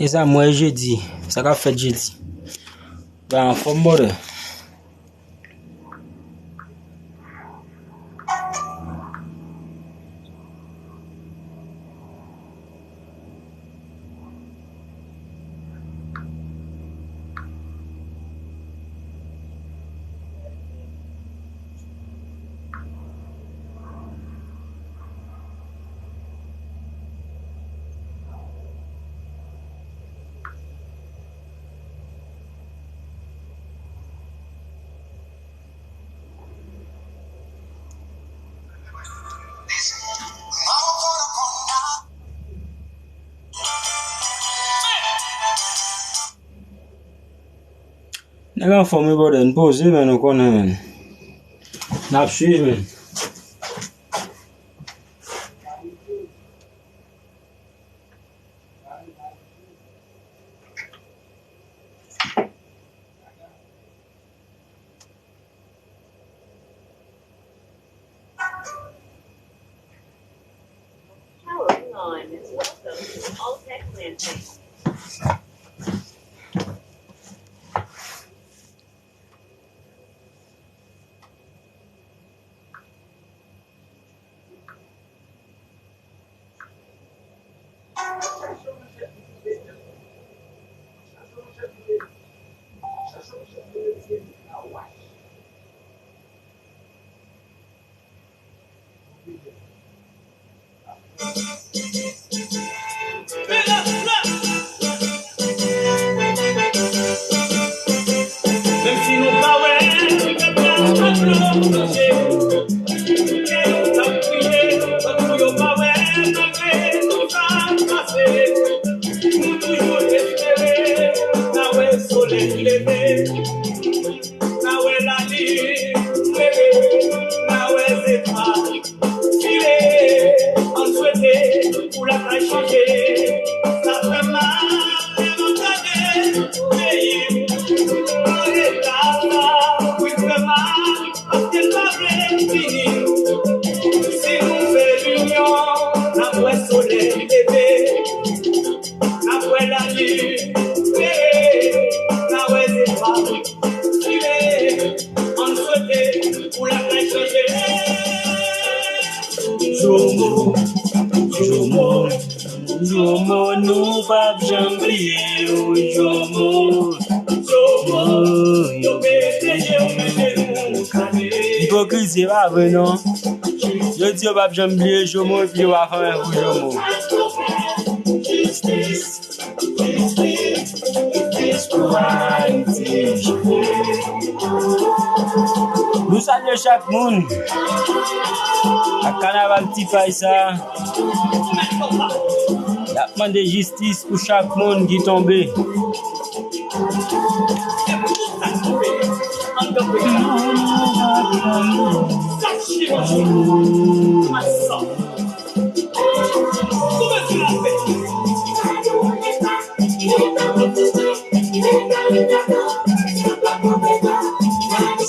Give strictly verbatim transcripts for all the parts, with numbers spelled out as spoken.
Mezanmi, mwen jedi. Sa k ap fèt jedi? Ba anfòm, brother. Nèg anfòm wi, brother, n poze, men nou konnen, men. N ap swiv, men. Power on. Welcome to Alltech Lansing. Menm si nou pa wè, pèp la ap plonje. Kè yo t ap kriye, tankou yo pa wè, malgre tout sa k pase. Nou toujou espere, n a wè solèy leve. N a wè lalin klere, n a wè zetwal file. Ann swete pou lakay chanje. Sa fè mal lè m ap gade peyi m nan eta sa. Wi, fè mal paske l pa vle fini. Si nou fè linyon, n ap wè solèy leve. N ap wè lalin klere, n a wè zetwal file, ann swete pou lakay chanje. Jomo, Jomo, Jomo, nou p ap janm bliye w, Jomo. Jomo, yo mete je w, mete nou kale. Ipokrizi, e pa vre non. Yo di yo p ap janm bliye Jomo, epi yo pa fè anyen pou Jomo. Jistis. Nou salye chak moun ak kanaval Ti Fay sa. Y ap mande jistis pou chak moun ki tonbe.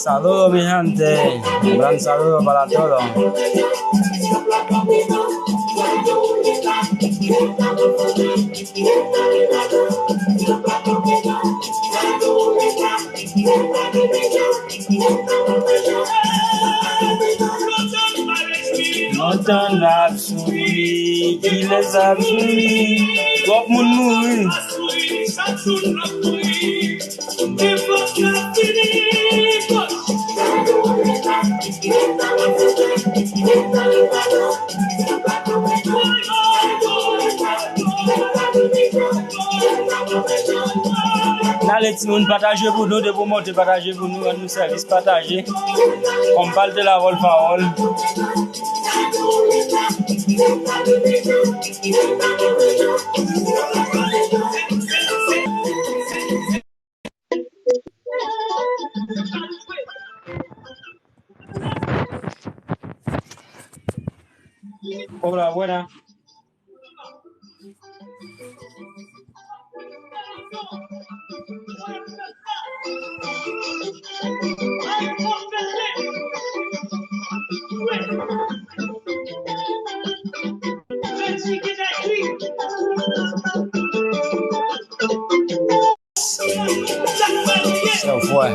Saludos, mi gente. Un gran saludo para todos. Lontan n ap soufri, kilès n ap souri? Twòp moun mouri. N ale timoun, pataje pou nou, depi w monte, pataje pou nou, rann nou sèvis, pataje. Kòm pal de la vòl pawòl. Hola, buena. Chèf, wè.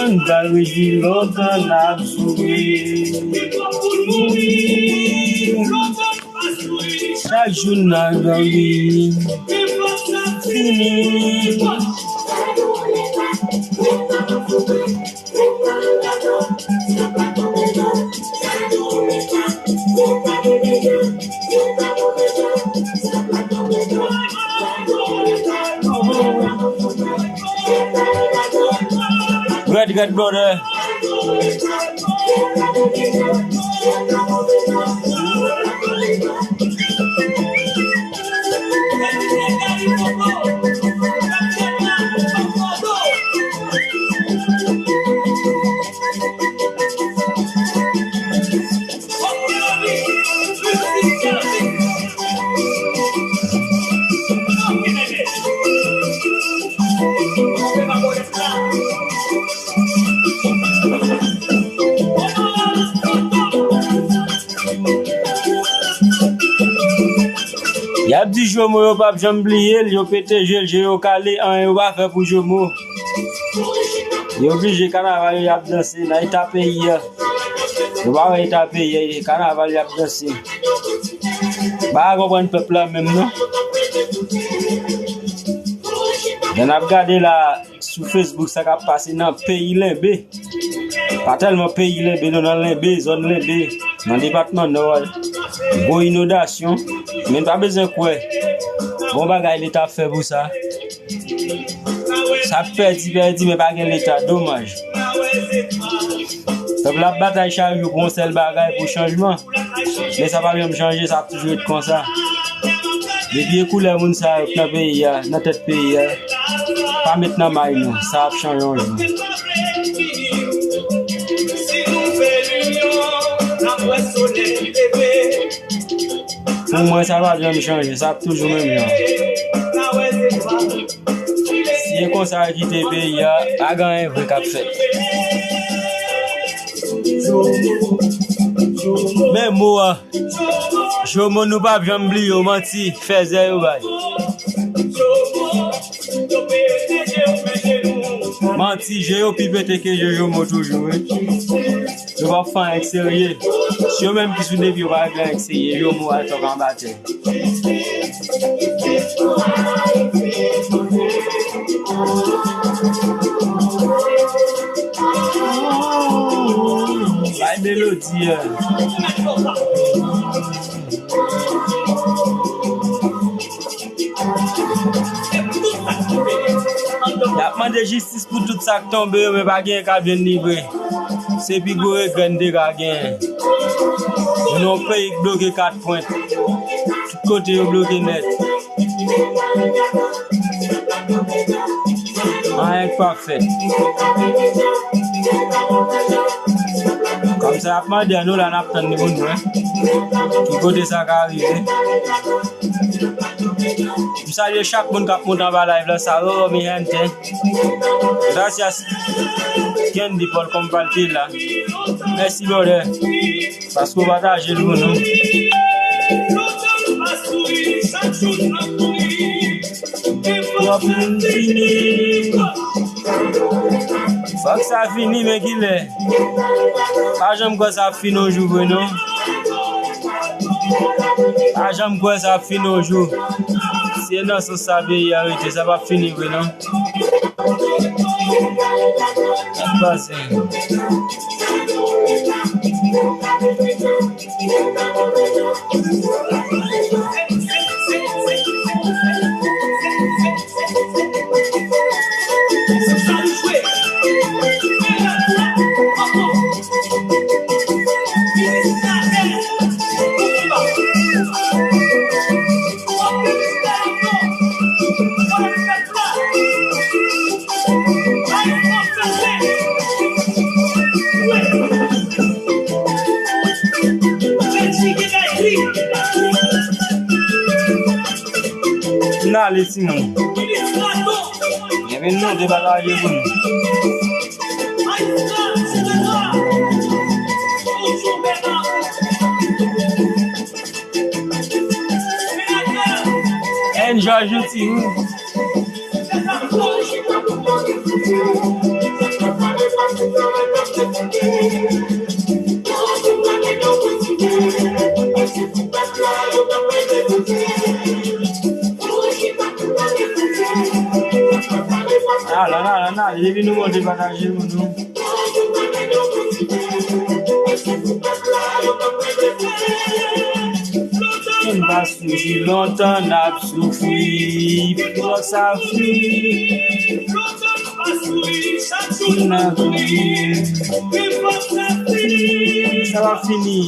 Ann ba l rejwi lontan n ap souri. Chak jou n ap anvi fini. Red, red, brother. Y ap di Jomo yo p ap janm bliye l, yo pete je l, je yo kale, anyen yo pa fè pou Jomo. Yo oblije kanaval yo y ap danse nan eta peyi a. Yo pa wè eta peyi a, kanaval y ap danse. Pa konprann pèp la menm non. Lè n ap gade la sou Facebook sa k ap pase nan peyi Lenbe. Pa tèlman peyi Lenbe non, nan Lenbe, zòn Lenbe, nan depatman Nò a. Gwo inondasyon, men n pa bezwen kwè. Bon bagay Leta ap fè pou sa. Sa pèdi, pèdi, men pa gen Leta, domaj. Pèp la ap batay chak jou pou yon sèl bagay, pou chanjman. Men sa p ap janm chanje, sa ap toujou ret konsa. Depi e koulè moun sa yo k nan peyi a, nan tèt peyi a, pa met nan may nou, sa ap chanje yon jou. Pou mwen, sa p ap janm chanje, sa ap toujou menm jan. Si e konsa yo kite peyi a, pa gen anyen vre k ap fèt. Men mo a, Jomo nou p ap janm bliye w, manti, fèzè yo bay. Manti, je yo pi pete ke je Jomo toujou, wi. Yo p ap fè anyen k serye. Si yo menm ki sou depi yo pa regle anyen k serye, Jomo al tòk anba tè. Bay melodi a. Y ap mande jistis pou tout sa k tonbe yo, men pa genyen k ap jwenn li vre. Se pi gwo regrè n te ka genyen. Nou nan yon peyi k bloke kat pwent. Tout kote yo bloke nèt. Anyen k pa fèt. Kòm sa y ap mande a, nou la n ap tann li pou n wè ki kote sa ka rive. M salye chak moun k ap monte anba live la, Saroro, mi gente. Gracias, Candy, por compartirla. Mèsi, brother, paske w pataje l pou nou. Fòk sa fini, men kilè? Pa janm kwè sa ap fini yon jou vre non. Pa janm kwè sa ap fini yon jou. Si e nan sans sa peyi a rete, sa p ap fini vre non. Sa k pase? N ale, timoun. Byenvini, nou depataje pou nou. Enjoy jouti wi. Ala, ala, ala, ala, depi nou monte pataje pou nou. Ann pa soufri lontan, n ap soufri pou sa fini. Pou n ap fini. Sa va fini.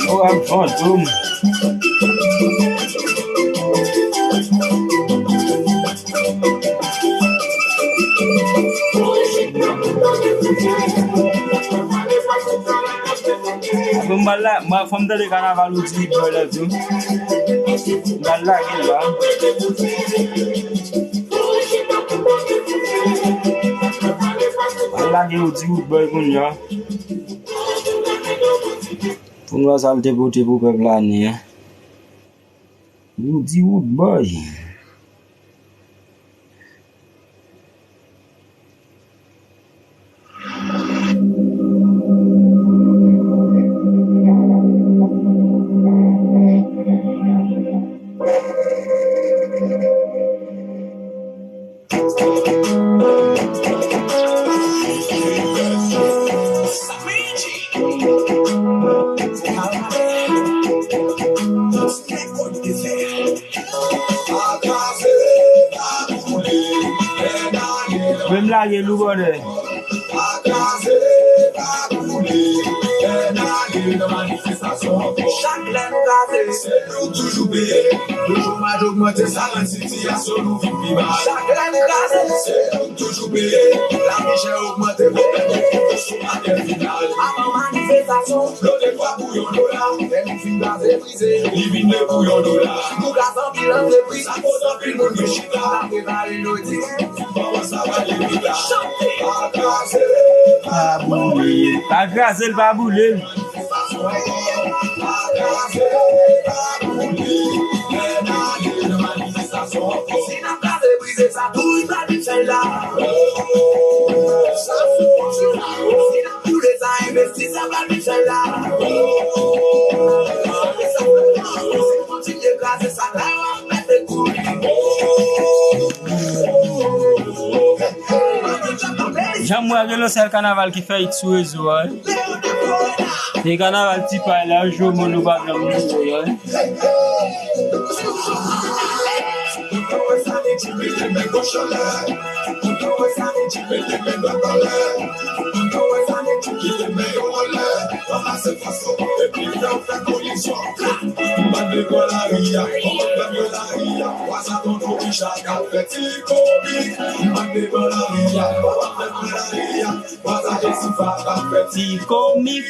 Ou ap fantom. Bon, m pral la, mwen, fò m tande kanaval ou di Bòlè tou. M pral lage l la. M pral lage ou di Roodboy kounye a. Pou n wè sa l te pote pou pèp la ni an. Roody Roodboy. Menm lage lou bòdè. Chak lè nou kraze, se nou toujou peye. Toujou maj ogmante, sa rann sitiyasyon nou vin pi mal. Chak lè nou kraze, se nou toujou peye. Lavi chè ogmante, pwoblèm nou sou atè final. Avan manifestasyon, bloke dwa pou yon dola. Lè nou fin kraze, li vin de pou yon dola. Nou kraze anpil antrepriz, akoz anpil moun yo chita. Sa te pale jodi, kòman sa pale pita. Chante. Pa kraze, pa boule. Pa kraze l, pa boule l. Pa kraze, pa boule. Lè n ale nan manifestasyon ankò. Si n ap kraze, brize sa, tou pral vin fè l la. Sa sou konti la. Si n ap boule sa, envesti sa, pral vin fè l la. Kontinye kraze sa, Jan m wè gen yon sèl kanaval ki fèt sou rezo a, wi. Se kanaval Ti Pay la, Jomo nou pa janm nou wè, wi. Ou konn wè sa nèg ki mete men goch anlè. Ou konn wè sa nèg ki mete men dwat anlè. Ou konn wè sa nèg ki kite men yo anlè. Ranmase fason epi fè w fè kolizyon. Mande bò lari a, mande bò lari a. Wasa tonton Richard k ap fè ti komik. Mande bò lari a, mande bò lari a. Wasa Jesifa k ap fè ti komik.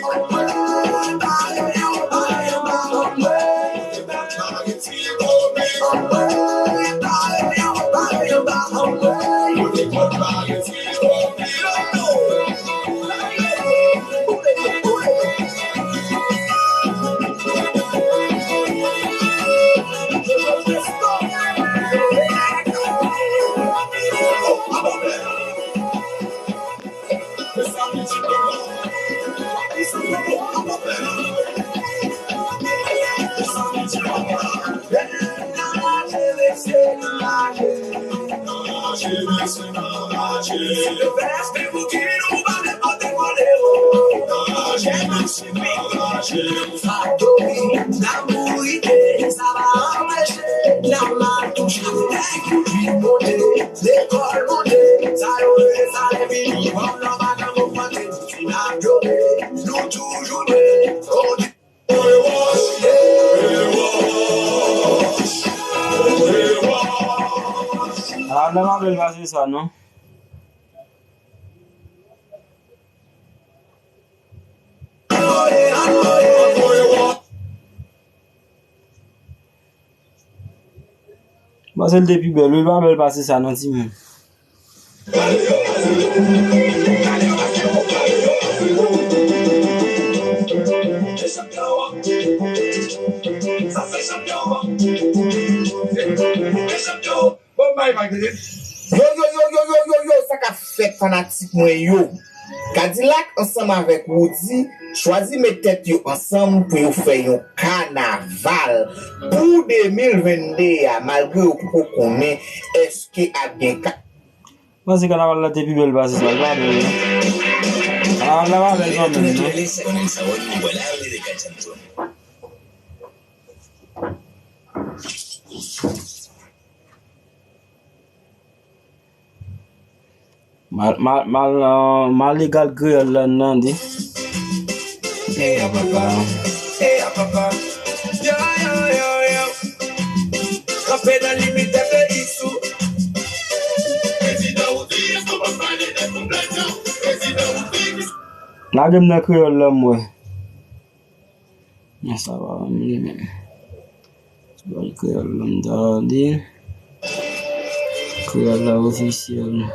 Ah, nan m apèl pase sa, non. Mwen se l te pi bèl, wi, l pa bèl pase sa, non, timoun. Bon, bay, bay, bay. Yo, yo, yo, yo, yo, yo, yo, sa k ap fèt fanatik mwen yo? Kadilak ansanm avèk Roody chwazi met tèt yo ansanm pou yo fè yon kanaval pou de mil venn de a, malgre yo poko konnen èske ap gen ka. Mwen panse kanaval la te pi bèl pase sa, li pa bèl, non. Kanaval la pa bèl kanmenm, non. Mal, mal, mal, euh, mal egal kreyòl la nan di. Eya papa, eya papa. Yo, yo, yo, yo. Kanpe nan limit de X ou. Prezidan Rodriguez, nou p ap pale de konplèt yo. Prezidan Rodriguez. Lage m nan kreyòl la, mwen. Men sa pa ban m li menm. Ti bal kreyòl la m ta di. Kreyòl la ofisyèl.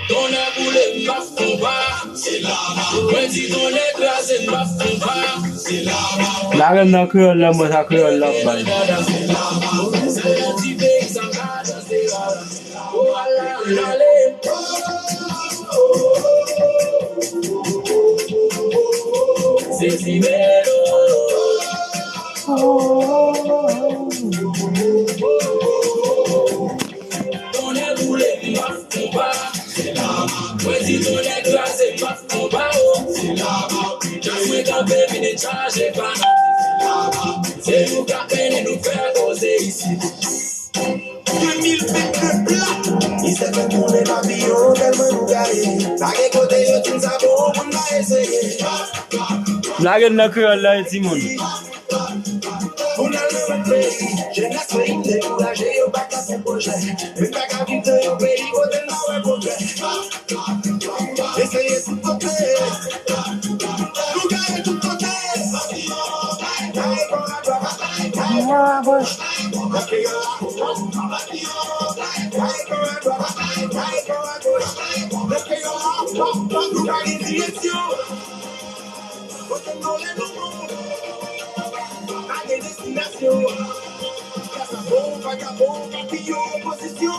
Tonnè boule m pa fon pa. Se lava. Mwen di tonnè kraze m pa fon pa. Se lava. Lage m nan kreyòl la, mwen sa kreyòl la ap bay. Se lava. Se yon ti peyi sa ka danse lala. Tonnè boule m pa fon pa. Mwen di tonnè kraze m pa fon pa o. Jan mwen kanpe vin chaje pa. Se nou k ap mennen nou fè koze isit. De mil venn de plat. Mizè fè tounen papiyon tèlman nou gade. Pa gen kote yo di n sa bon pou n pa eseye. Lage n nan kreyòl la wi timoun. Pou n al nan lòt peyi. Jenès peyi m dekouraje, yo pa ka fè pwojè. Yo pa ka viv nan yon peyi kote n pa wè pwogrè. Eseye tout kote. Nou gaye tout kote. Nou pa gen direksyon. Kote n vole nou bon. Pa gen destinasyon. Vagabon, vagabon, papiyon, opozisyon.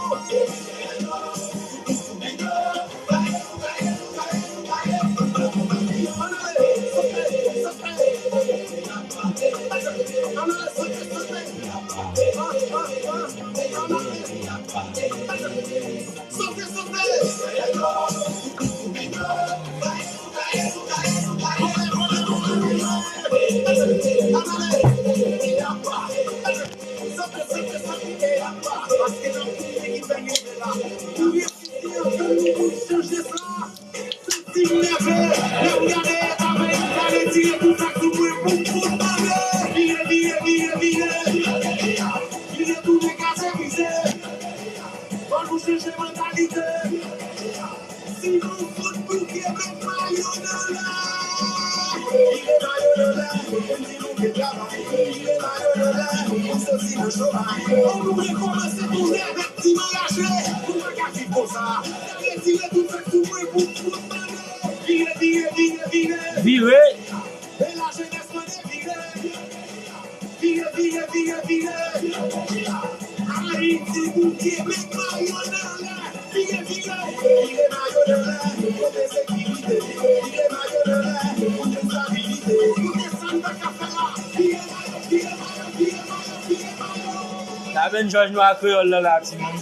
Sinon, fout bouke menm mayo nan lè. Vire mayo nan lè, m di nou ke travay. Vire mayo nan lè, m soti nan chomay. An nou rekòmanse tounen avèk ti marache. Nou pa ka viv konsa. Retire tout sa k sou mwen pou fout mande. Vire, vire, vire, vire. Vire. E lajenès mande vire. Vire, vire, vire, vire. Ayiti bouke, met mayo nan lè. Vire, vire, vire mayo nan lè. Kote sekirite? Vire mayo. Avèn Jòj Nwa Kreyòl la, la, timoun.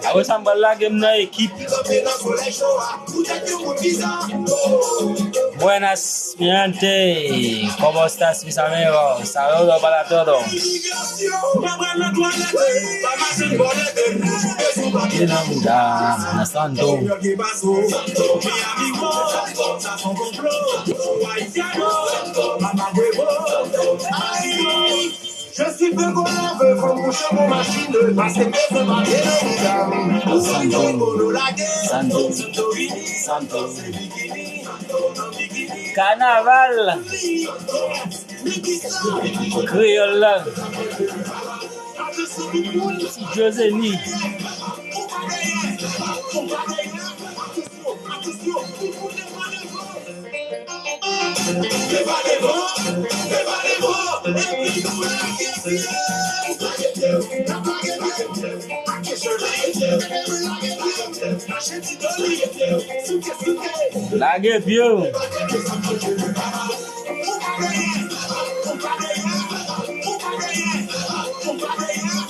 Apre sa, m pral lage m nan ekip. Buenas, mi gente. ¿Cómo estás, mis amigos? Saludos para todos. Mira, mira, santo. Je suis peu qu'on veut, fanm kouche pou machin, paske m bezwen pale nan bouda m. Santo, Santo, Santo. Kanaval kreyòl la. Joseni. Lage pye w.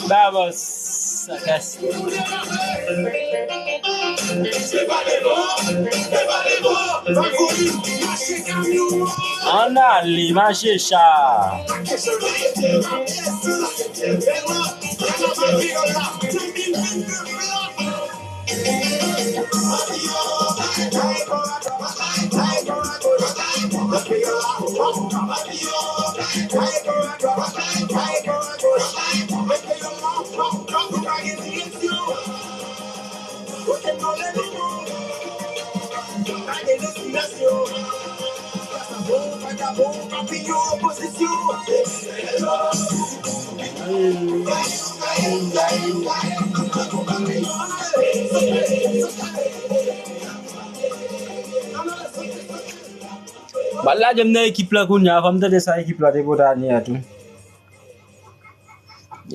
Vamos. Ann ale, mache cha. M al lage m nan ekip la kounye a, fò m tande sa ekip la te pote ane a tou.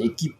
Ekip.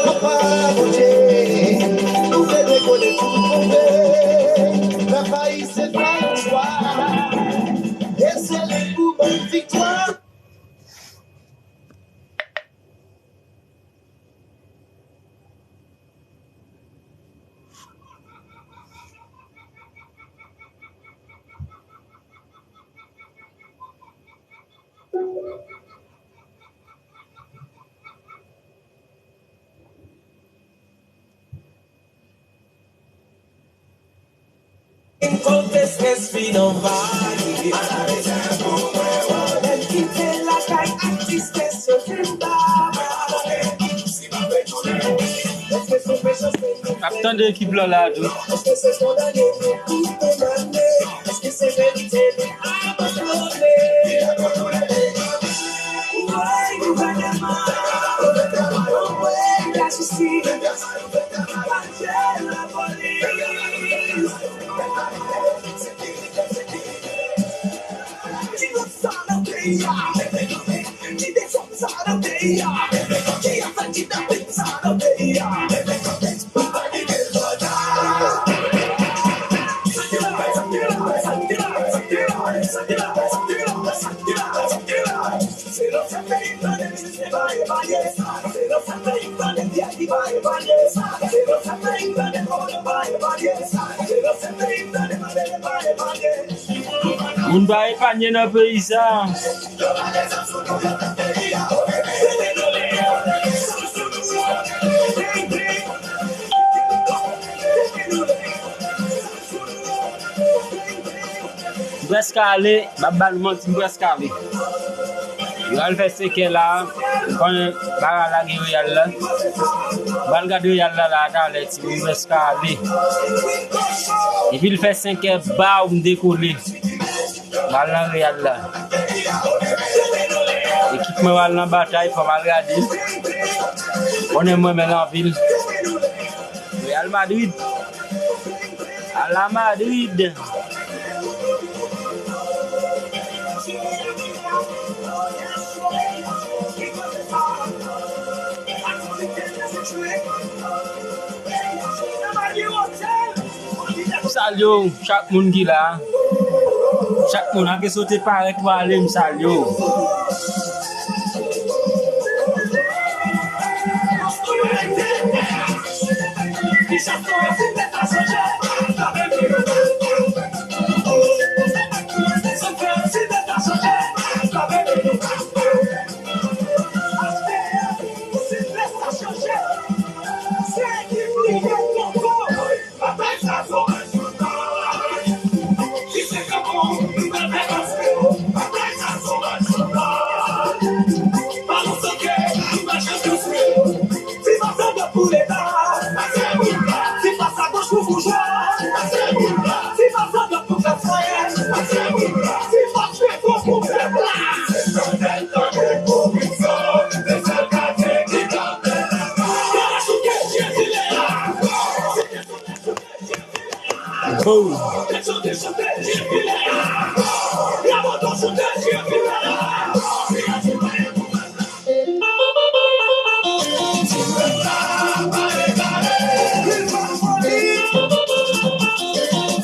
Papa Bondye, nou vle rekole tout tonbe. Pèp ayisyen fè istwa. E se li pou ban viktwa. Kote strès fin anvayi. Lè m kite lakay ak tristès yo fin ba mwen. Èske se mechanste nou fè? Ap tande ekip la la tou. Èske se kondane nou pou kondane? Èske se verite nou abandone? Woy gouvènman, woy lajistis, pa jere lapolis. Ki lòt sa nan peyi a? Ki dezòd sa nan peyi a? Ki afè kidnapin sa nan peyi a? Sa ki la, sa ki la, sa ki la, sa ki la, sa ki la, sa ki la. Moun pa epanye nan peyi sa. M prèske ale, m ap ba nou manti, m prèske ale. Yo al fè senkè la, m konnen bagay la gen Real la. M pral gade Real la, la talè, timoun, m prèske ale. Epi l fè senkè, baw, m dekole. M al nan Real la. Ekip mwen al nan batay, fò m al gade. Konnen mwen renmen l anpil. Real Madrid. A la Madrid. M salye w, chak moun ki la. Chak moun, anke sote parèt ou ale, m salye w. Boom.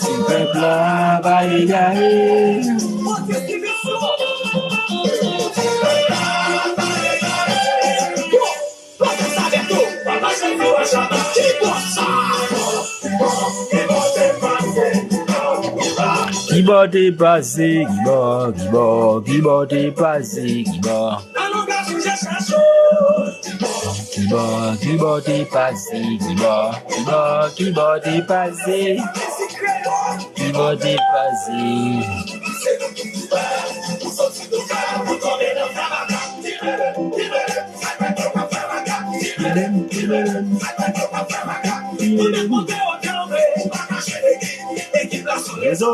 Ti pèp la pa egare. Ki bò te pase, ki bò, ki bò, ki bò te pase, ki bò. Ki bò, ki bò te pase, ki bò, ki bò, ki bò te pase, ki bò te pase. Rezo.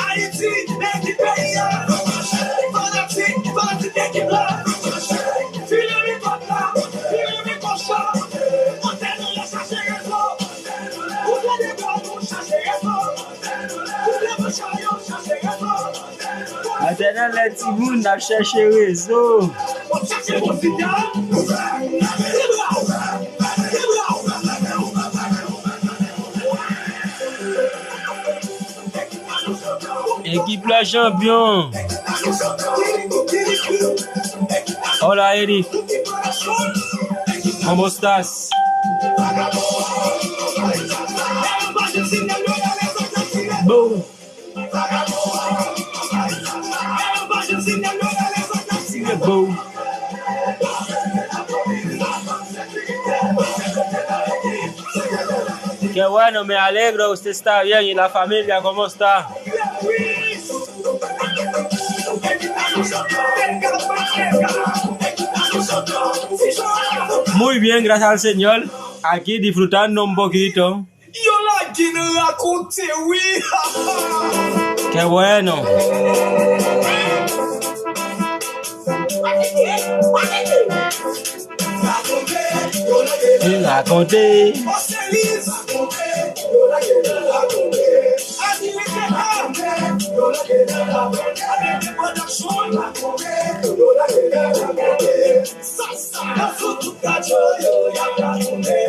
Ayiti, ekip peyi a. Fanatik, fanatik ekip la. File ripòt la, file ripòt la. Antèn anlè chache rezo. Ou tande bò nou chache rezo. Ou tande bò chache rezo. Antèn anlè timoun, n ap chèche rezo. Ekip la chanpyon. Hola, Eric. ¿Cómo estás? Boom. Qué bueno, me alegro, usted está bien, y la familia, ¿cómo está? Muy bien, gracias al Señor. Aquí disfrutando un poquito. Yo lage n rakonte wi. Qué bueno. Rakonte. Sa, sa, sou tout radyo yo, y ap rakonte.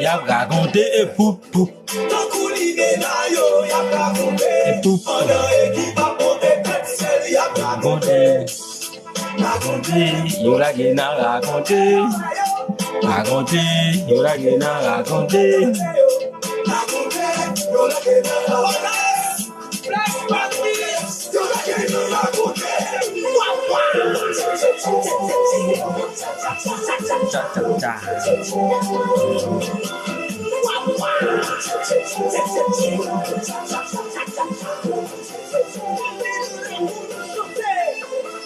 Y ap rakonte e poup, poup. Tout. Rakonte, rakonte, yo lage nan rakonte. Rakonte, yo lage nan rakonte. Tcha, tcha, tcha.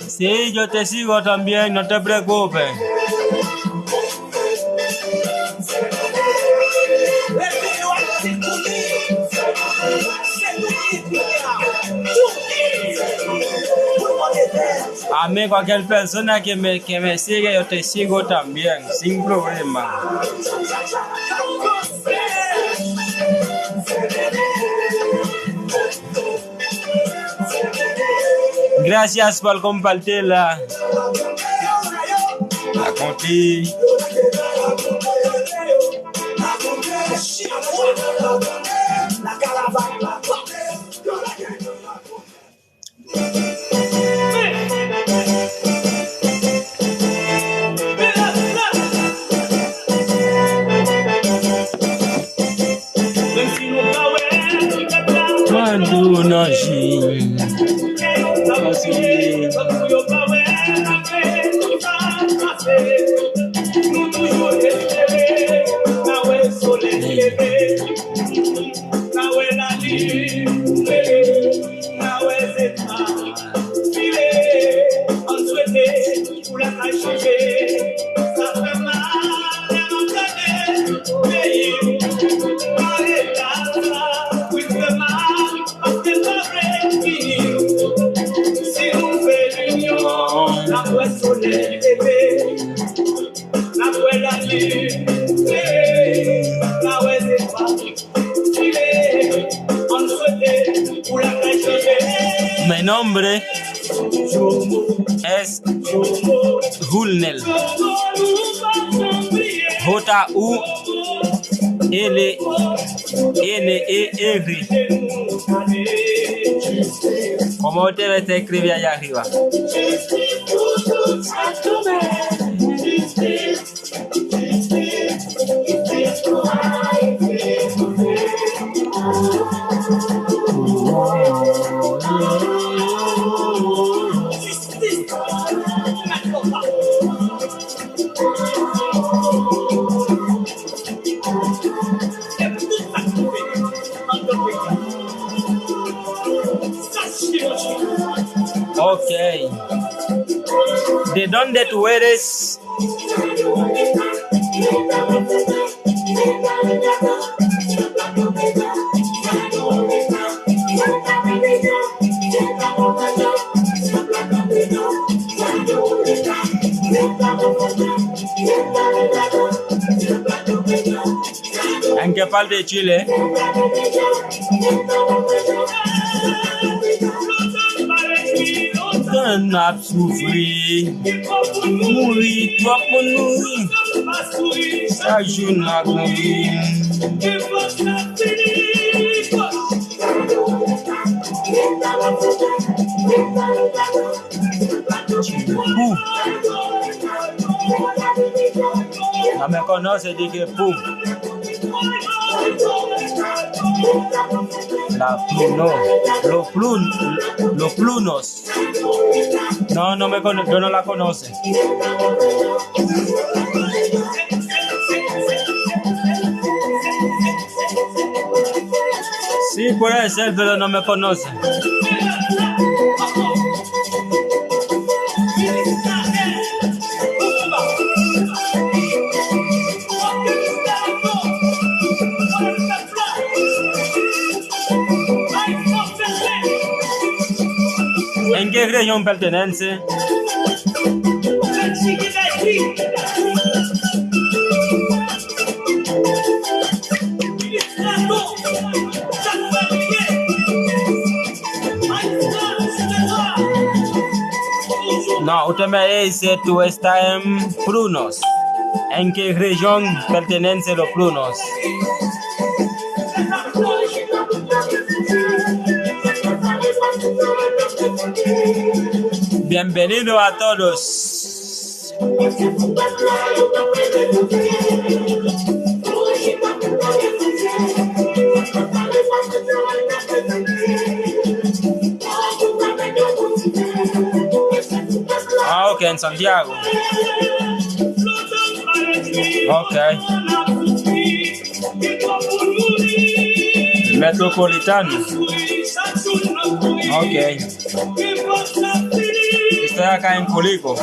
Si yo te sigo también, no te preocupes. Amén, cualquier persona que me, que me sigue, yo te sigo también, sin problema. Gracias por compartirla. Rakonte. Mande w nan je. Paske Mi nombre es Hulnel. J U L N E L. J U L N E L. Kòman w te mete ekri byen arriba? Ok. ¿De dónde tú eres? ¿En qué parte de Chile? Tan n ap soufri, mouri, twòp moun mouri. Chak jou n ap mouri. Pou. Nan men kònò se di ke pou. La pluno. Lo plun. Lo plunos. Non, non me cono-, yo no la conoce. Sí, puede ser, pero no me conoce. ¿En qué región pertenece? No, usted me dice, tú estás en Prunos. ¿En qué región pertenece los Prunos? Bienvenido a todos. Ah, ok, en Santiago. Ok. Metropolitano. Ok. Estoy acá en Colico.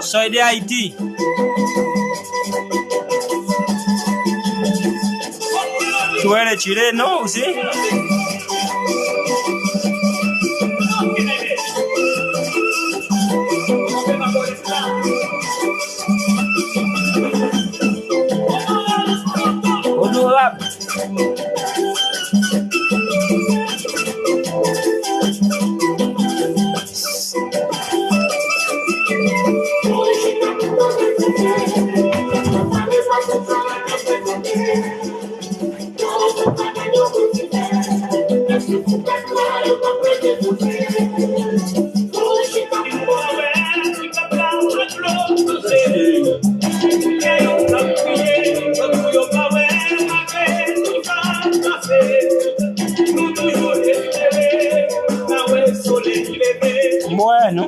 Soy de Haití. Tú eres chileno, ¿sí? Honorable. Bueno.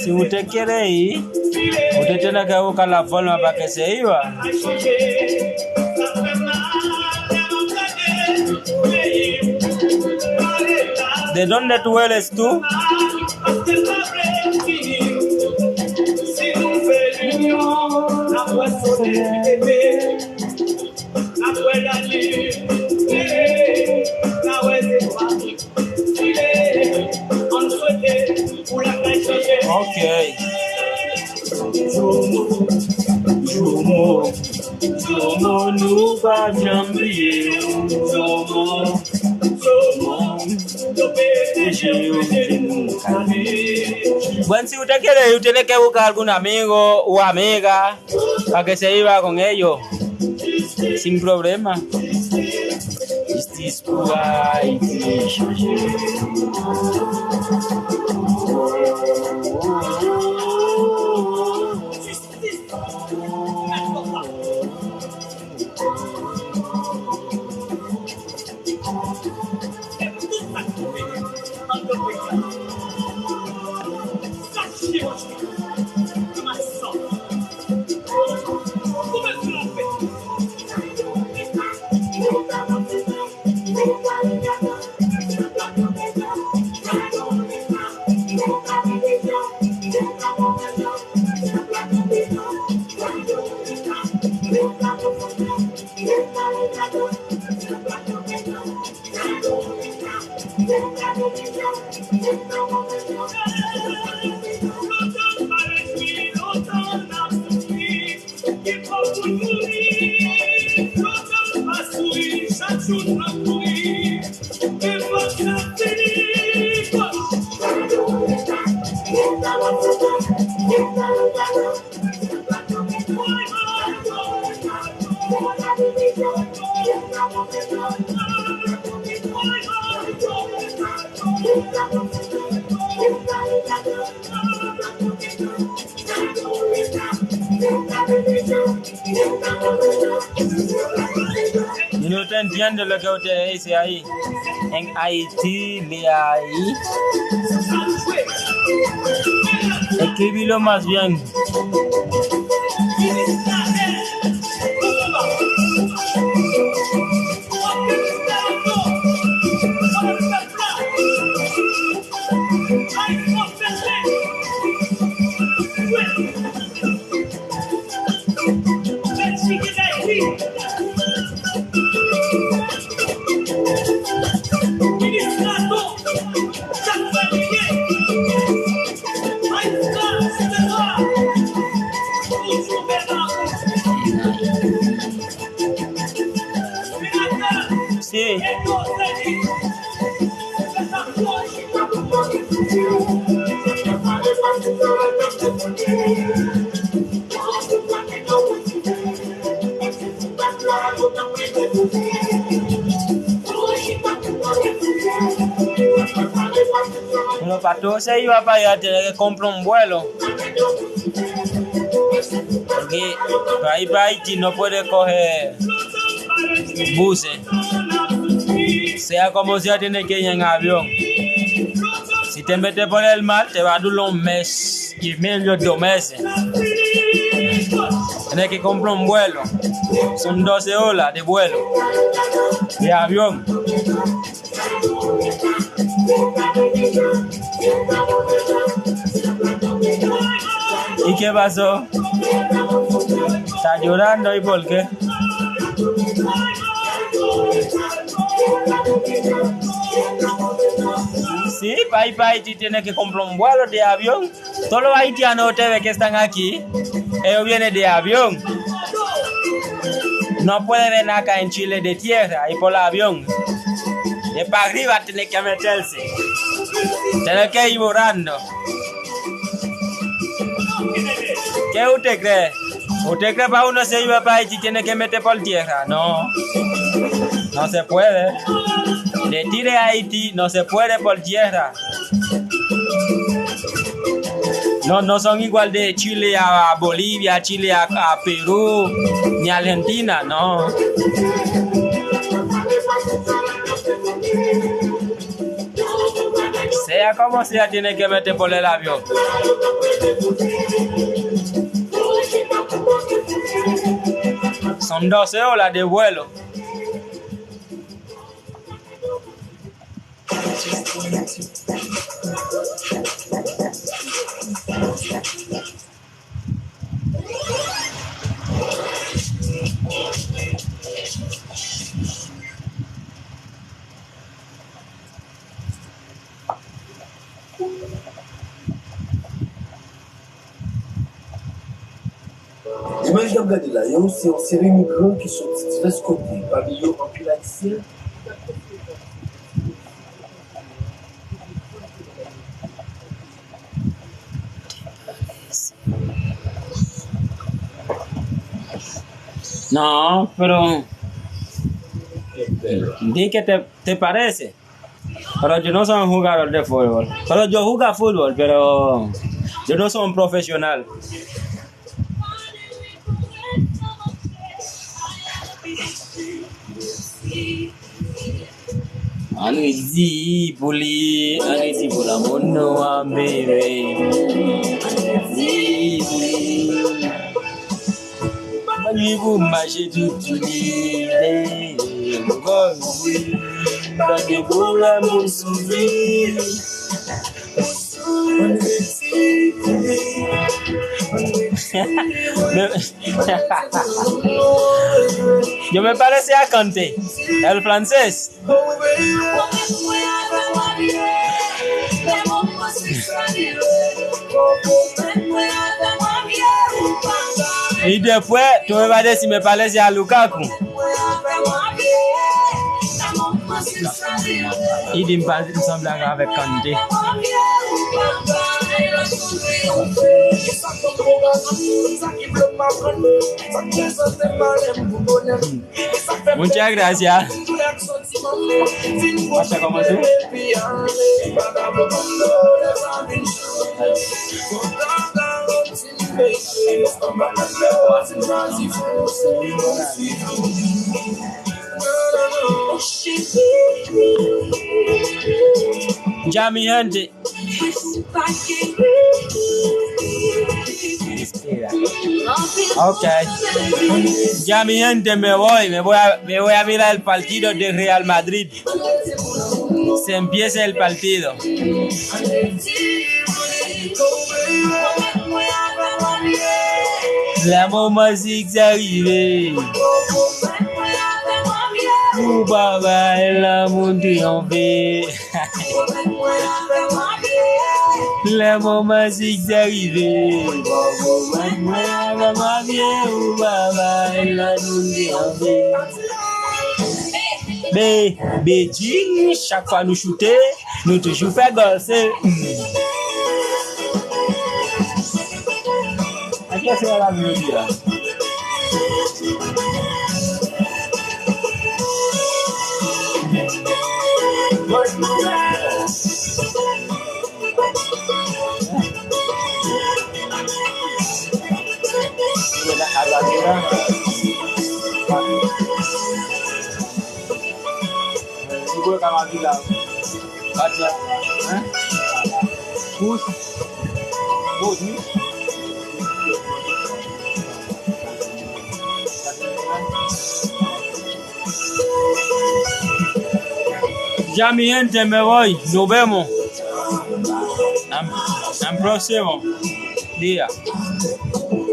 Si usted quiere ir, usted tiene que buscar la forma para que se iba. ¿De dónde tú eres tú? Ok. Jomo, Jomo, Jomo, nou pa janm bliye w, Jomo, Jomo, yo P D G, yo P D G, nou kale. Bon, si usted quiere ir, usted tiene que buscar algún amigo o amiga. Pa ke se iba con ellos. Sin problema. Jistis pou Ayiti chanje. Yo no te entiendo lo que ustedes dicen ahí. En Haití le hay. Escríbelo más bien. Mwen pa tou se yo apa ya te konplon bwelo. Porque pa pa Haiti no puede coger buses. Sea como sea, tiene que ir en avión. Si te mete por el mar, te va a dar un mes y medio, dos meses. Tiene que comprar un vuelo. Son doce horas de vuelo, de avión. ¿Y qué pasó? ¿Está llorando y por qué? Sí, pa pa Haiti tiene que comprar un vuelo de avión. Todos los haitianos ustedes que están aquí, ellos vienen de avión. No puede venir acá en Chile de tierra y por avión. Es para arriba tiene que meterse. Tiene que ir volando. ¿Qué usted cree? ¿Usted cree para uno se iba para Haití tiene que meter por tierra? No. No se puede. De Chile a Haití no se puede por tierra. No, no son igual de Chile a Bolivia, Chile a, a Perú, ni Argentina, no. Sea como sea, tiene que meter por el avión. Son doce horas de vuelo. Imaj n ap gade la yo, se yon seri migran ki soti divès kote, pami yo anpil Ayisyen. No, pero di que te, te parece. Pero yo no son jugador de fútbol. Pero yo juega fútbol, pero yo no son profesional. Ann redi pou li, ann redi pou lanmou nou an, baby. Ann redi pou li. Ann redi pou mache tout jounen. Ann redi pou lanmou soufri. Yo me parece a Kanté, el francés. Y después, tú me vas a decir, me parece a Lukaku. Li di m pa, m sanble avèk Kanté. Muchas gracias. Pasa como tú. Ya mi gente. Ok. Ya mi gente, me voy, me voy a, me voy a mirar el partido de Real Madrid. Se empieza el partido. Lanmou mwen si k sa rive. Ou pa bay lanmou triyonfe. Lanmou mwen si k sa rive. Ou pa bay lanmou triyonfe. Be, Bedjine, chak fwa nou choute, nou toujou fè gòl, se, hmm. Ankè se la vi yo di a. Bonne nouvelle. Ya mi gente, me voy, nos vemos. Al, al próximo día.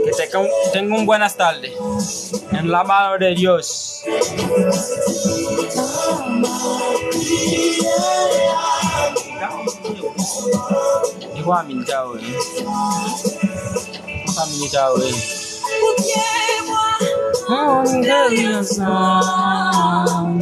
Que tenga un, tenga un buenas tardes. En la mano de Dios. E kwa minit a ou ye? Kwa minit a ou ye? An geri ansanm.